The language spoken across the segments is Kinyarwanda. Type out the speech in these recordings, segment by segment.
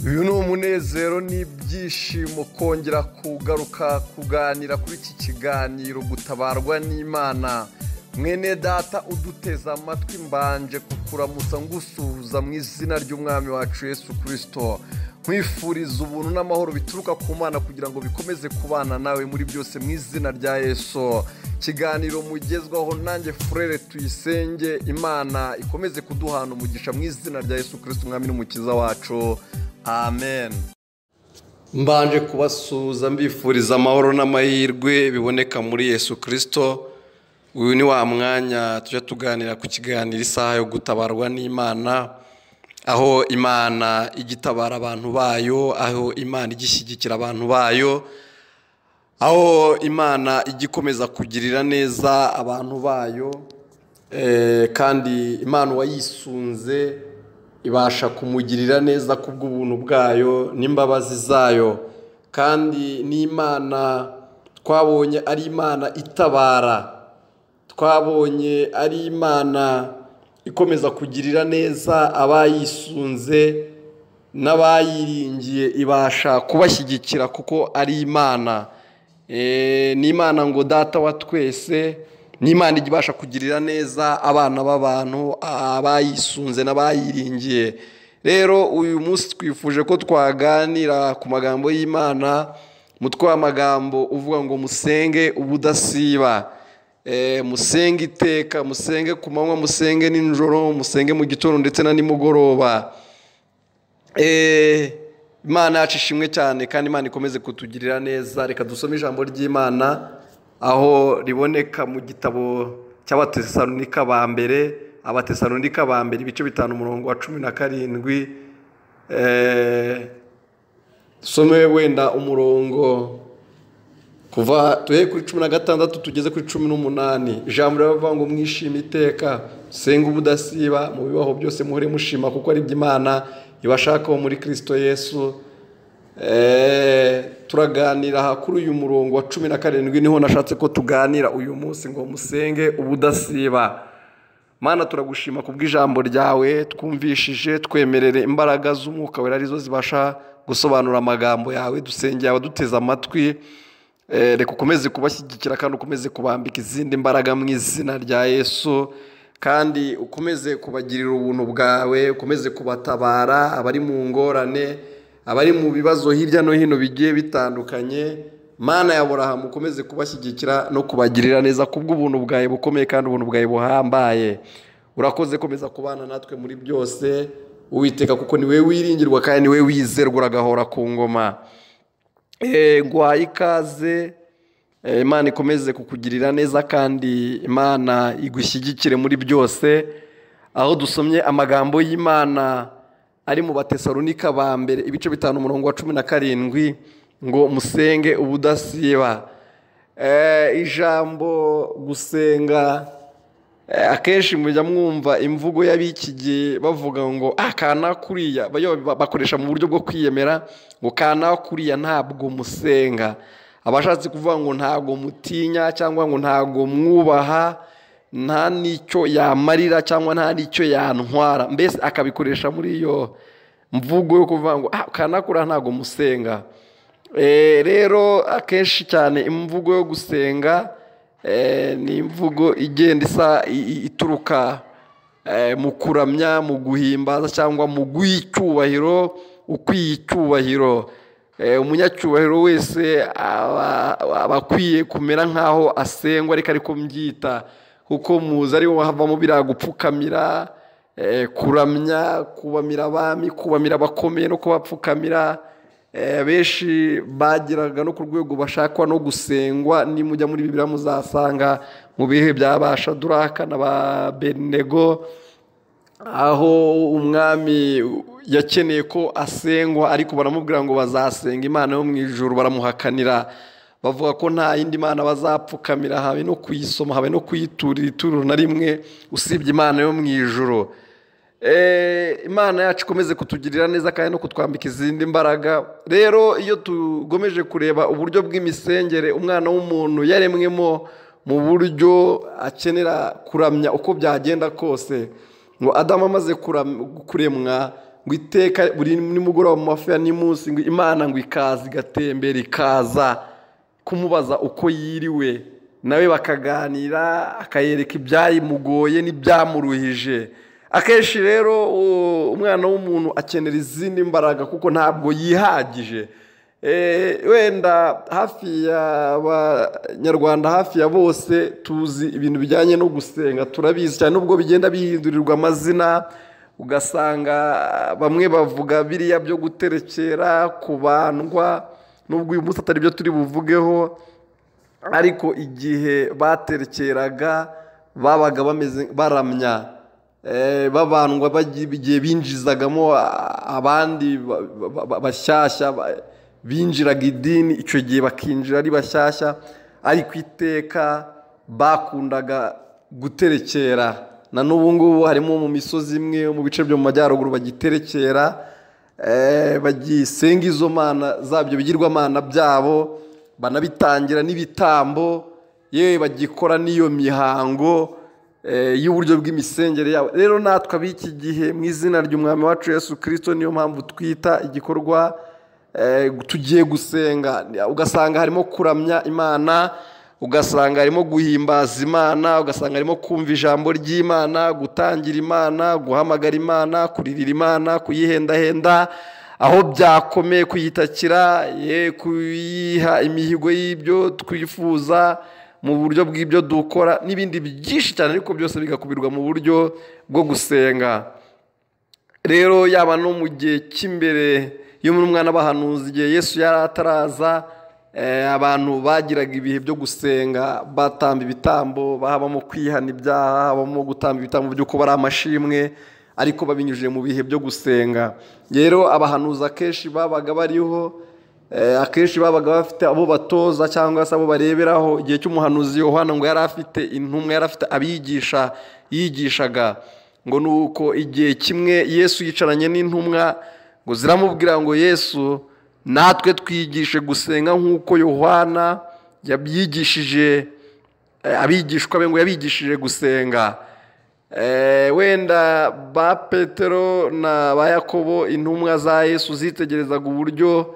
Uyu ni umunezero n'ibyishimo kongera kugaruka kuganira kuri iki kiganiro gutabarwa n'Imana. Mwene data uduteze amatwi, mbanje kukuramutsa ngusuhuza mu izina ry'Umwami wacu Yesu Kristo. Nkwifuriza ubuntu n'amahoro bituruka ku Mana kugira ngo bikomeze kubana nawe muri byose mu izina rya Yesu. Kiganiro mugezwaho nanjye Frere Tuyisenge, Imana ikomeze kuduhana umugisha mu izina rya Yesu Kristo Umwami n'Umukiza wacu. Amen. Mbanje kubasuhuza mbifuriza amahoro n'amahirwe biboneka muri Yesu Kristo. Uyu ni wa mwanya tujya tuganira ku kiganiro isaha yo gutabarwa n'Imana, aho Imana igitabara abantu bayo, aho Imana igishyigikira abantu bayo, aho Imana igikomeza kugirira neza abantu bayo, kandi Imana wayisunze ibasha kumugirira neza kubw'ubuntu bwayo n'imbabazi zayo. Kandi n'Imana twabonye ari Imana itabara, twabonye ari Imana ikomeza kugirira neza abayisunze n'abayiringiye, ibasha kubashyigikira kuko ari Imana. Ni Imana ngo data wa twese, ni Imana ibasha kugirira neza abana b'abantu, abayisunze n'abayiringiye. Rero uyu munsi twifuje ko twaganira ku magambo y'Imana, mutwe w'amagambo uvuga ngo musenge ubudasiba. Musenge iteka, musenge ku manywa, musenge nijoro, musenge mu gitondo ndetse na nimugoroba. Imana yacu ishimwe cyane kandi Imana ikomeze kutugirira neza. Reka dusome ijambo ry'Imana aho riboneka mu gitabo cy'Abatesalonika ba mbere, Abatesalonika ba mbere ibice 5 umurongo wa 17. Dusome wenda umurongo kuva tuhe kuri 16 tugeze kuri 18. Ijambo riravuga ngo mwishime iteka, musenge ubudasiba, mu bibaho byose muhore mushima kuko ari iby'Imana ibashakaho muri Kristo Yesu. Turaganira kuri uyu murongo wa 17, niho nashatse ko tuganira uyu munsi ngo musenge ubudasiba. Mana, turagushima kubw'ijambo ryawe twumvishije, twemerere imbaraga z'Umwuka Wera arizo zibasha gusobanura amagambo yawe. Dusengeye abaduteze amatwi, reka ukomeze kubashyigikira kandi ukomeze kubambika izindi mbaraga mu izina rya Yesu, kandi ukomeze kubagirira ubuntu bwawe, ukomeze kubatabara abari mu ngorane, abari mu bibazo hirya no hino bigiye bitandukanye. Mana ya Aburahamu, ukomeze kubashyigikira no kubagirira neza kubw'ubuntu bwawe bukomeye kandi ubuntu bwawe buhambaye. Urakoze, komeza kubana natwe muri byose Uwiteka, kuko ni wewe wiringirwa kandi ni wewe wizerwa, uragahora ku ngoma. Nguhaye ikaze, Imana ikomeze kukugirira neza kandi Imana igushyigikire muri byose. Aho dusomye amagambo y'Imana ari mu Batesalonika ba mbere ibice 5 umurongo wa 17 ngo musenge ubudasiba. Ijambo gusenga, akenshi mujya mwumva imvugo y'abiki gihe bavuga ngo kana kuriya, bakoresha mu buryo bwo kwiyemera ngo kana kuriya ntabwo musenga. Abashatse kuvuga ngo ntabwo mutinya cyangwa ngo ntabwo mwubaha, nta n'icyo yamarira cyangwa nta n'icyo yantwara, mbese akabikoresha muri iyo mvugo yo kuvuga ngo kana kuriya ntabwo musenga. Rero akenshi cyane imvugo yo gusenga ni imvugo igenda isa ituruka mu kuramya, mu guhimbaza cyangwa mu guha icyubahiro, ukwiye icyubahiro. Umunyacyubahiro wese aba akwiye kumera nk'aho asengwa, ariko ariko mbyita kuko muzi ariwo havamo biriya gupfukamira, kuramya, kubamira abami, kubamira abakomeye no kubapfukamira. Benshi bageraga no ku rwego bashakwa no gusengwa. Nimujya muri Bibiliya muzasanga mu bihe bya ba Shaduraka na ba Benego, aho umwami yakeneye ko asengwa ariko baramubwira ngo bazasenga Imana yo mu ijuru, baramuhakanira bavuga ko nta yindi mana bazapfukamira, habe no kuyisoma, habe no kuyiturira ituro na rimwe usibye Imana yo mu ijuru. Imana yacu ikomeze kutugirira neza kandi no kutwambika izindi mbaraga. Rero iyo tugomeje kureba uburyo bw'imisengere umwana w'umuntu yaremwemo mu buryo akenera kuramya uko byagenda kose, ngo Adamu amaze kuremwa Ngo iteka buri nimugoroba mu mafu ya nimunsi, ngo Imana ngo ikaza igatembera, ikaza kumubaza uko yiriwe, nawe bakaganira, akayereka ibyayimugoye n'ibyamuruhije. Akenshi rero umwana w'umuntu akenera izindi mbaraga kuko ntabwo yihagije. Wenda hafi y'Abanyarwanda, hafi ya bose, tuzi ibintu bijyanye no gusenga, turabizi cyane, nubwo bigenda bihindurirwa amazina, ugasanga bamwe bavuga biriya byo guterekera, kubandwa, nubwo uyu munsi atari byo turi buvugeho. Ariko igihe baterekeraga babaga bameze baramya, babandwa, igihe binjizagamo abandi bashyashya binjiraga idini, icyo gihe bakinjira ari bashyashya, ariko iteka bakundaga guterekera. Na n'ubu ngubu harimo mu misozi imwe mu bice byo mu majyaruguru bagiterekera, bagisenga izo mana zabyo, bigirwamana byabo, banabitangira n'ibitambo, yewe bagikora n'iyo mihango y'uburyo bw'imisengere yabo. Rero natwe ab'iki gihe, mu izina ry'Umwami wacu Yesu Kirisito, niyo mpamvu twita igikorwa tugiye gusenga. Ugasanga harimo kuramya Imana, ugasanga harimo guhimbaza Imana, ugasanga harimo kumva ijambo ry'Imana, gutangira Imana, guhamagara Imana, kuririra Imana, kuyihendahenda aho byakomeye, kuyitakira, ye kuyiha imihigo y'ibyo twifuza mu buryo bw'ibyo dukora n'ibindi byinshi cyane, ariko byose bigakubirwa mu buryo bwo gusenga. Rero yaba no mu gihe cy'imbere y'umwana bahanuzi, igihe Yesu yari ataraza, abantu bagiraga ibihe byo gusenga, batamba ibitambo, habamo kwihana ibyaha, habamo gutamba ibitambo by'uko bari amashimwe, ariko babinyujije mu bihe byo gusenga. Rero abahanuzi akenshi babaga bariho, akenshi babaga bafite abo batoza cyangwa se abo bareberaho. Igihe cy'umuhanuzi Yohana ngo yari afite intumwa, yari afite abigisha yigishaga. Ngo nuko igihe kimwe Yesu yicaranye n'intumwa, ngo ziramubwira ngo: "Yesu, natwe twigishe gusenga nk'uko Yohana yabyigishije abigishwa be." Ngo yabigishije gusenga. Wenda ba Petero na ba Yakobo, intumwa za Yesu, zitegerezaga uburyo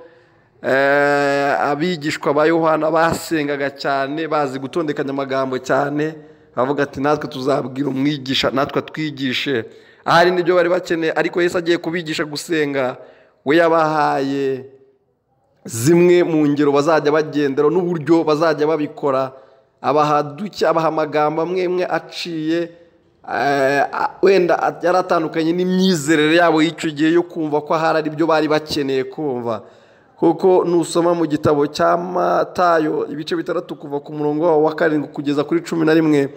abigishwa ba Yohana basengaga cyane, bazi gutondekanya amagambo cyane, bavuga ati: "Natwe tuzabwira umwigisha natwe twigishe." Ahari nibyo bari bakeneye, ariko Yesu agiye kubigisha gusenga, we yabahaye zimwe mu ngero bazajya bagendera n'uburyo bazajya babikora. Abaha duke, abaha amagambo amwe amwe aciye, wenda yari atandukanye n'imyizerere yabo y'icyo gihe yo kumva ko ahari ari byo bari bakeneye kumva. Kuko nusoma mu gitabo cya Matayo ibice 6 kuva ku murongo wawo wa 7 kugeza kuri 11,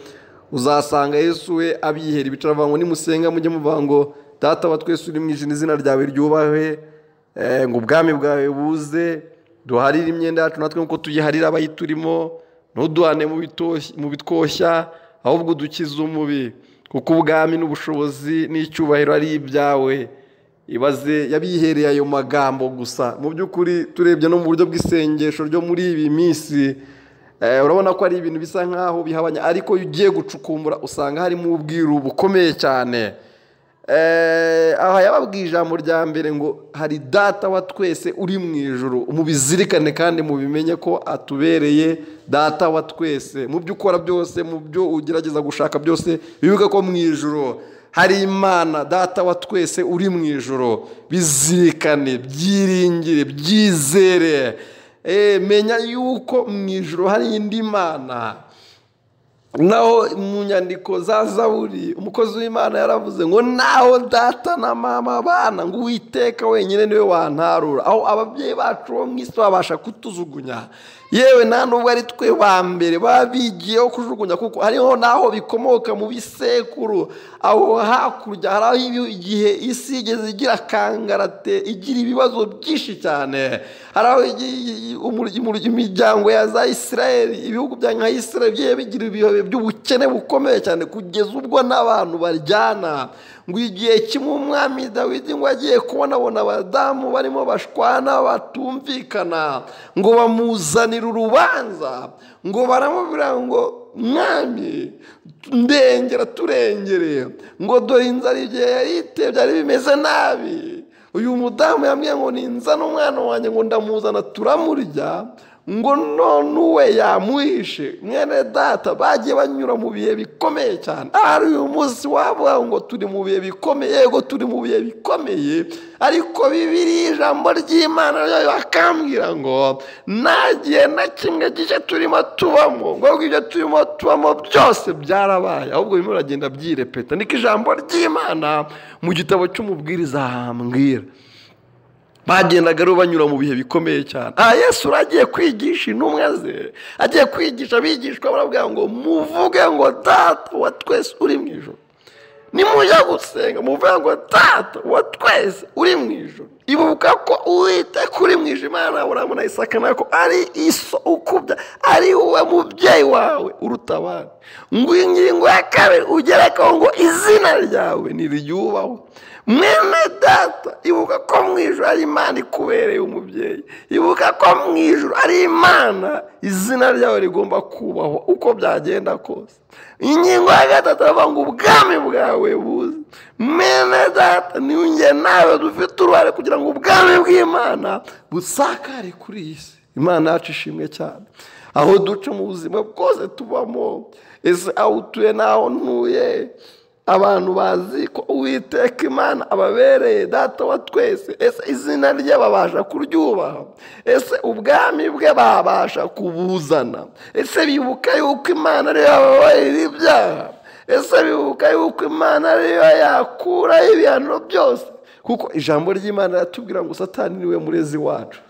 uzasanga Yesu we abihera ibice, aravuga ngo: "Nimusenga mujye muvuga ngo: Data wa twese uri mu ijuru, izina ryawe ryubahwe, ngo ubwami bwawe buze, duharire imyenda yacu natwe nk'uko tuyiharira abayiturimo, ntuduhane mu bitwoshya, ahubwo udukize umubi, kuko ubwami n'ubushobozi n'icyubahiro ari ibyawe." Ibaze, yabihereye ayo magambo gusa. Mu by'ukuri turebye no mu buryo bw'isengesho ryo muri iyi minsi, urabona ko ari ibintu bisa nk'aho bihabanye, ariko iyo ugiye gucukumbura usanga harimo ubwiru bukomeye cyane. Aha yababwiye ijambo rya mbere ngo hari Data wa twese uri mu ijuru. Mubizirikane kandi mubimenye ko atubereye Data wa twese. Mu byo ukora byose, mu byo ugerageza gushaka byose, wibuke ko mu ijuru hari Imana, Data wa twese uri mu ijuru. Bizirikane, byiringire, byizere. Menya yuko mu ijuru hari indi Mana. Naho mu nyandiko za Zaburi, umukozi w'Imana yaravuze ngo: "Naho data na mama bana, ngo Uwiteka wenyine niwe wantarura." Aho ababyeyi bacu bo mu isi babasha kutujugunya, yewe nta nubwo ari twe ba mbere baba bigiyeho kujugunya, kuko hariho n'aho bikomoka mu bisekuru. Aho hakurya hari aho igihe isi igeze igira akangarate, igira ibibazo byinshi cyane. Hari aho imiryango ya za Isirayeli, ibihugu bya nka Isirayeli, bigiye bigira ibihe by'ubukene bukomeye cyane, kugeza ubwo n'abantu baryana. Ngo igihe kimwe umwami Dawidi ngo agiye kubonabona abadamu barimo bashwana, batumvikana, ngo bamuzanira urubanza, ngo baramubwira ngo: "Mwami, ndengera, turengere, ngo dore inzara igihe yari iteye, byari bimeze nabi." Uyu mudamu yambwiye ngo ninzana umwana wanjye ngo ndamuzana turamurya, ngo none we yamuhishe. Mwene data, bagiye banyura mu bihe bikomeye cyane. Ahari uyu munsi wavuga ngo turi mu bihe bikomeye, yego turi mu bihe bikomeye, ariko Bibiliya ijambo ry'Imana ryo bakambwira ngo nta gihe na kimwe gice turimo tubamo, ngo ibyo turimo tubamo byose byarabaye, ahubwo birimo biragenda byirepeta. Niko ijambo ry'Imana mu gitabo cy'umubwiriza hambwira. Bagendaga rero banyura mu bihe bikomeye cyane. Yesu agiye kwigisha intumwa ze, agiye kwigisha abigishwa, barabwira ngo muvuge ngo Data wa twese uri mu ijuru. Nimujya gusenga muvuge ngo Data wa twese uri mu ijuru. Ibuka ko Uwiteka uri mu ijuru, Imana Aburahamu na Isaka na Yakobo, ari iso ukubya, ari wowe mubyeyi wawe uruta abandi. Ngo ingingo ya kabiri ugerekaho ngo izina ryawe niryubahwe. Mwene data, ibuka ko mu ijuru ari Imana ikubereye umubyeyi. Ibuka ko mu ijuru ari Imana, izina ryawe rigomba kubahwa uko byagenda kose. Ingingo ya gatatu aravuga ngo ubwami bwawe buze. Mwene data, ni njye nawe dufite uruhare kugira ngo ubwami bw'Imana busakare kuri iyi si. Imana yacu ishimwe cyane. Aho duca mu buzima bwose tubamo, ese aho utuye n'aho ntuye, abantu bazi ko Uwiteka Imana ababereye Data wa twese. Ese izina rye babasha kuryubaha? Ese ubwami bwe babasha kubuzana? Ese bibuka yuko Imana ariyo yababarira ibyaha? Ese bibuka yuko Imana ariyo yakuraho ibihano byose? Kuko ijambo ry'Imana riratubwira ngo Satani niwe murezi wacu.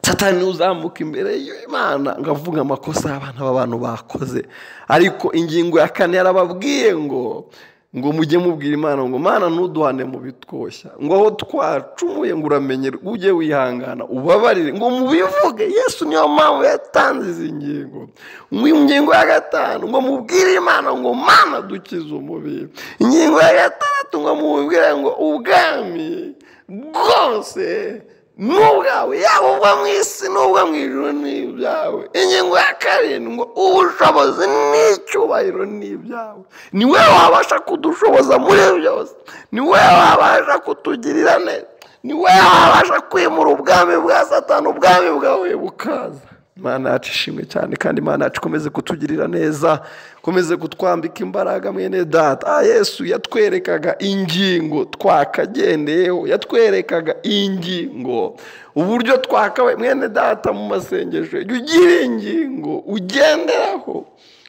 Satani uzamuka imbere y'Imana ngo avuge amakosa y'abana b'abantu bakoze. Ariko ingingo ya kane yarababwiye ngo mujye mubwira Imana ngo Mana ntuduhane mu bitwoshya, ngo aho twacumuye ngo uramenye, ujye wihangana ubabarire, ngo mubivuge. Yesu niyo mpamvu yatanze izi ngingo. Ngo ingingo ya gatanu ngo mubwire Imana ngo Mana dukize umubiri. Ingingo ya gatandatu ngo mubwire ngo ubwami bwose n'ubwawe, yaba ubwo mu isi n'ubwo mu ijuru ni ibyawe. Ingingo ya karindwi ngo ubushobozi n'icyubahiro ni ibyawe. Ni wowe wabasha kudushoboza muri byose, ni wowe wabasha kutugirira neza, ni wowe wabasha kwimura ubwami bwa Satani, ubwami bwawe bukaza. Imana yacu ishimwe cyane, kandi Imana yacu ikomeze kutugirira neza, ikomeze kutwambika imbaraga. Mwene data, Yesu yatwerekaga ingingo twakagendeyeho, yatwerekaga ingingo uburyo twakabaye. Mwene data, mu masengesho jya ugira ingingo ugenderaho,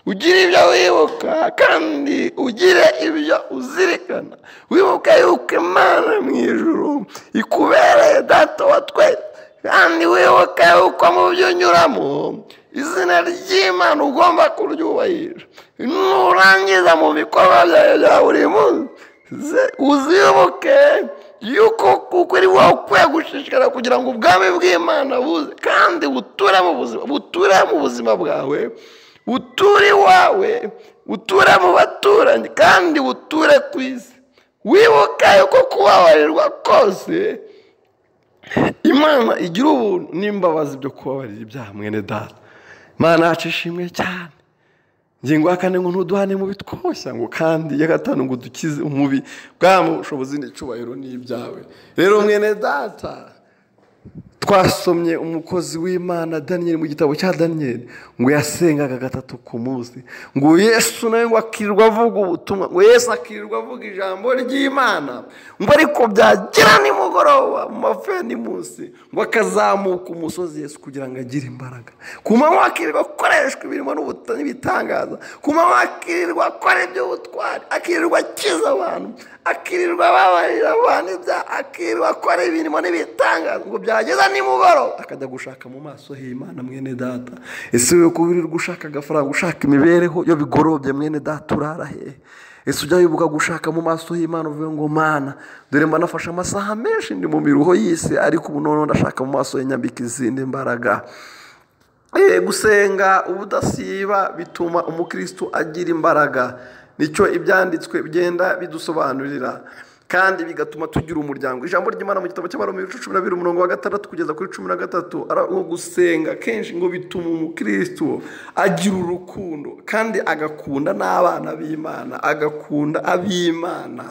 ugire ibyo wibuka kandi ugire ibyo uzirikana. Wibuka yuko Imana mu ijuru ikubereye Data wa twese, kandi wibuka yuko mu byo unyuramo izina ry'Imana ugomba kuryubahisha. Nurangiza mu bikorwa byawe bya buri munsi, uzibuke yuko kuko ari wowe ukwiye gushishikara kugira ngo ubwami bw'Imana buze, kandi buture mu buzima, buture mu buzima bwawe, buture iwawe, buture mu baturanyi, kandi buture ku isi. Wibuke yuko kubabarirwa kose Imana igira ubuntu n'imbabazi byo kubabarira ibyaha. Mwene data, Imana yacu ishimwe cyane. Ingingo ya kane ngo ntuduhane mu bitwoshya, ngo kandi iya gatanu ngo dukize umubi, bwami ubushobozi n'icyubahiro ni ibyawe. Rero mwene data, twasomye umukozi w'Imana Daniyeli mu gitabo cya Daniyeli ngo yasengaga gatatu ku munsi, ngo Yesu nawe ngo akirirwa avuga ubutumwa, ngo Yesu akirirwa avuga ijambo ry'Imana, ngo ariko byagera nimugoroba mu mafeni munsi ngo akazamuka umusozi Yesu kugira ngo agire imbaraga. Ku manywa akirirwa akoreshwa imirimo n'ibitangaza, ku manywa akirirwa akora iby'ubutwari, akirirwa akiza abantu, akirirwa ababarira abantu ibyaha, akirirwa akora imirimo n'ibitangaza, ngo byageza nimugoroba akajya gushaka mu maso h'Imana. Mwene data, ese wowe ko wirirwa ushaka agafaranga, ushaka imibereho, iyo bigorobye mwene data urara hehe? Ese ujya wibuka gushaka mu maso y'Imana uvuge ngo Mana, dore mba nafashe amasaha menshi ndi mu miruho y'isi, ariko ubu noneho ndashaka mu maso y'inyambika izindi mbaraga. Gusenga ubudasiba bituma umukristo agira imbaraga. Nicyo ibyanditswe bigenda bidusobanurira, kandi bigatuma tugira umuryango. Ijambo ry'Imana mu gitabo cy'Abaroma ibice 12 umurongo wa 6 kugeza kuri 13, ngo gusenga kenshi ngo bituma umukristo agira urukundo, kandi agakunda n'abana b'Imana, agakunda ab'Imana.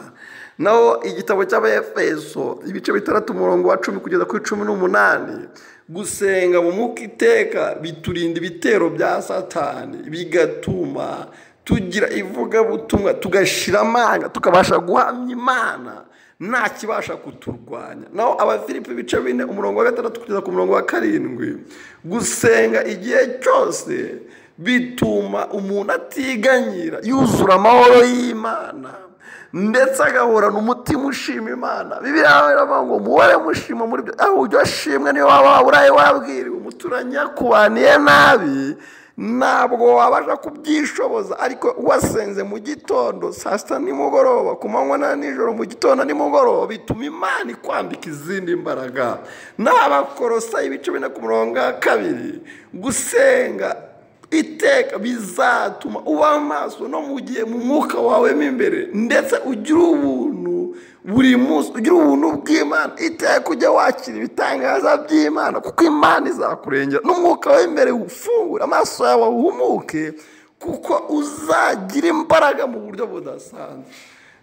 Naho igitabo cy'Abaefeso ibice 6 umurongo wa 10 kugeza kuri 18, gusenga mu mwuka iteka biturinda ibitero bya Satani, bigatuma tugira ivugabutumwa, tugashira amanga, tukabasha guhamya Imana nta kibasha kuturwanya. Naho Abafilipi ibice 4 umurongo wa 6 kugeza ku murongo wa 7, gusenga igihe cyose bituma umuntu atiganyira, yuzura amahoro y'Imana, ndetse agahorana umutima ushima Imana. Bibiliya iravuga ngo muhore mushima muri byo, aho ujya ushimwa niyo waba uraye wabwiriwe umuturanyi yakubaniye nabi, ntabwo wabasha kubyishoboza, ariko wasenze mu gitondo, saa sita nimugoroba, ku manywa na nijoro, mu gitondo nimugoroba, bituma Imana ikwambika izindi mbaraga. N'Abakorosayi ibice 4 ku murongo wa 2, gusenga iteka bizatuma uba amaso no mu gihe mu mwuka wawe mo imbere, ndetse ugira ubuntu buri munsi, ugira ubuntu bw'Imana iteka, ujya wakira ibitangaza by'Imana, kuko Imana izakurengera n'umwuka wawe imbere ufungure amaso yawe uhumuke, kuko uzagira imbaraga mu buryo budasanzwe.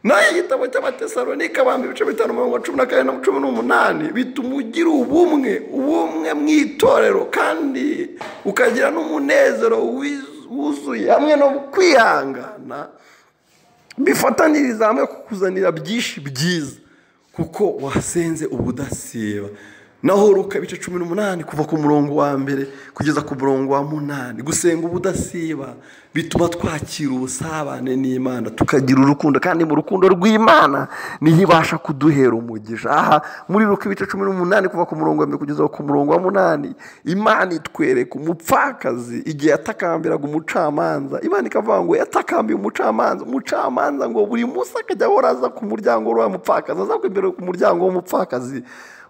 Naho igitabo cy'Abatesalonika bamba ibice 5 umurongo wa 12 na 18, bituma ugira ubumwe mu itorero, kandi ukagira n'umunezero wuzuye hamwe no kwihangana, bifataniriza hamwe kukuzanira byinshi byiza, kuko wasenze ubudasiba. Naho Luka ibice 18 kuva ku murongo wa 1 kugeza ku murongo wa 8, gusenga ubudasiba bituma twakira ubusabane n'Imana, tukagira urukundo, kandi mu rukundo rw'Imana niho ibasha kuduhera umugisha. Aha muri Luka ibice 18 kuva ku murongo wa 1 kugeza ku murongo wa 8, Imana itwereka umupfakazi igihe yatakambiraga umucamanza. Imana ikavuga ngo yatakambiye umucamanza, umucamanza ngo buri munsi akajya ahora aza ku muryango w'uwo mupfakazi, aza imbere ku muryango w'umupfakazi,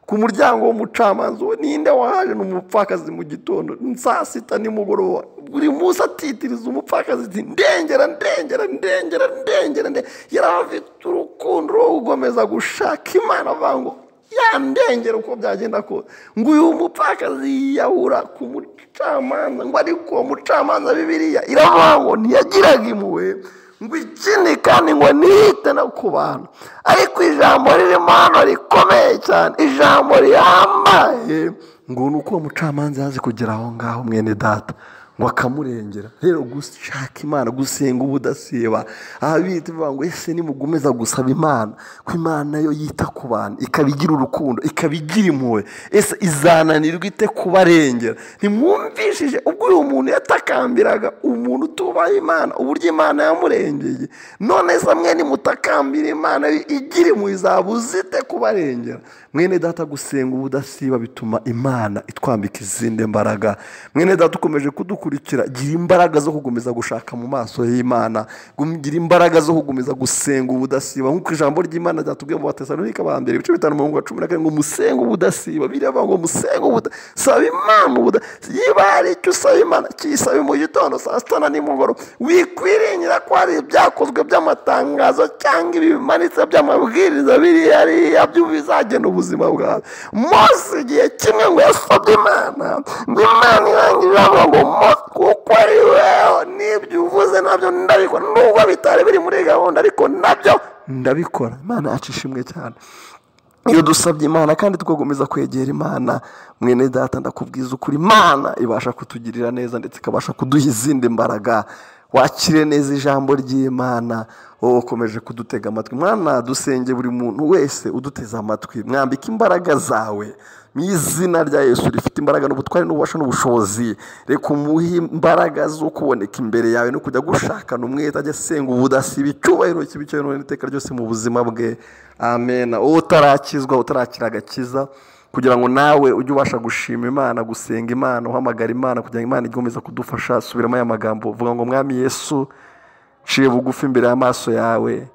ku muryango w'umucamanza. Ninde wahaje? Ni umupfakazi mu gitondo, saa sita nimugoroba, buri munsi atitiriza umupfakazi ati ndengera ndengera ndengera ndengera. Yari afite urukundo rwo gukomeza gushaka Imana, avuga ngo yandengera uko byagenda kose. Ngo uyu mupfakazi yiyahura ku mucamanza, ngo ariko uwo mucamanza Bibiliya iravuga ngo ntiyagiraga impuhwe, ngo ikindi kandi ngo ntiyite no ku bantu. Ariko ijambo ririmo hano rikomeye cyane, ijambo rihambaye, ngo ni uko uwo mucamanza yaje kugera aho ngaho mwene data, ngo akamurengera. Rero gushaka Imana, gusenga ubudasiba, aha bita bivuga ngo ese nimugomeza gusaba Imana, ko Imana yo yita ku bantu, ikabigira urukundo, ikabigira impuhwe, ese izananirwa ite kubarengera? Ntimwumvishije ubwo uyu muntu yatakambiraga umuntu utubaha Imana, uburyo Imana yamurengeye? None se mwe nimutakambira Imana igira impuhwe, izabuze ite kubarengera? Mwene data, gusenga ubudasiba bituma Imana itwambika izindi mbaraga. Mwene data ukomeje kudukurikira, gira imbaraga zo gukomeza gushaka mu maso y'Imana, gira imbaraga zo gukomeza gusenga ubudasiba, nk'uko ijambo ry'Imana ryatubwiye mu Batesalonika ba mbere ibice 5 umurongo wa 14, ngo musenge ubudasiba. Biravuga ngo musenge ubudasiba, Imana ubudasiba. Niba hari icyo usaba Imana, kisabe mu gitondo, saa sita na nimugoroba. Wikwiringira ko hari ibyakozwe by'amatangazo cyangwa ibimanitse by'amabwiriza biriya byo bizagena ubuzima bwawe. Mose igihe kimwe ngo yasabye Imana, ngo Imana irangije avuga ngo Mose, kuko ari wewe n'ibyo uvuze nabyo ndabikora, nubwo bitari biri muri gahunda ariko nabyo ndabikora. Imana yacu ishimwe cyane. Iyo dusabye Imana kandi tugakomeza kwegera Imana, mwene data ndakubwiza ukuri, Imana ibasha kutugirira neza ndetse ikabasha kuduha izindi mbaraga. Wakire neza ijambo ry'Imana, wowe ukomeje kudutega amatwi. Mwana, dusenge buri muntu wese uduteze amatwi, mwambike imbaraga zawe mu izina rya Yesu rifite imbaraga n'ubutware n'ububasha n'ubushobozi. Reka umuhe imbaraga zo kuboneka imbere yawe no kujya gushakana umwete, ajya asenga ubudasiba, icyubahiro kibe icyawe none n'iteka ryose mu buzima bwe. Amen. Wowe utarakizwa, utarakira agakiza, kugira ngo nawe ujye ubasha gushima Imana, gusenga Imana, uhamagara Imana, kugira ngo Imana igomeze kudufasha. Subiramo aya magambo, vuga ngo Mwami Yesu, nciye bugufi imbere y'amaso yawe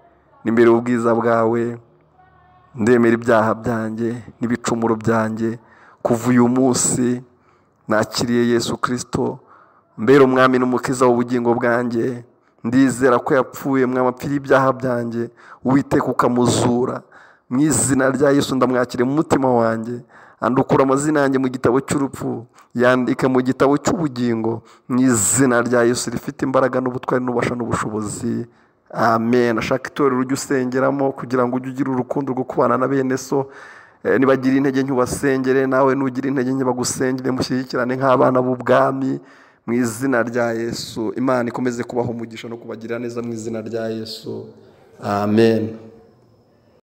n'imbere y'ubwiza bwawe, ndemera ibyaha byanjye n'ibicumuro byanjye. Kuva uyu munsi nakiriye Yesu Kristo, mbere umwami n'umukiza w'ubugingo bwanjye. Ndizera ko yapfuye, mwami apfira ibyaha byanjye, Uwiteka ukamuzura. Mu izina rya Yesu ndamwakiriye mu mutima wanjye, andukura amazina yanjye mu gitabo cy'urupfu, yandika mu gitabo cy'ubugingo, mu izina rya Yesu rifite imbaraga n'ubutwari n'ububasha n'ubushobozi. Amen. Ashaka itorero ujye usengeramo kugira ngo ujye ugira urukundo rwo kubana na bene so. Nibagira intege nke ubasengere, nawe nugira intege nke bagusengere, mushyigikirane nk'abana b'ubwami mu izina rya Yesu. Imana ikomeze kubaha umugisha no kubagirira neza mu izina rya Yesu. Amen.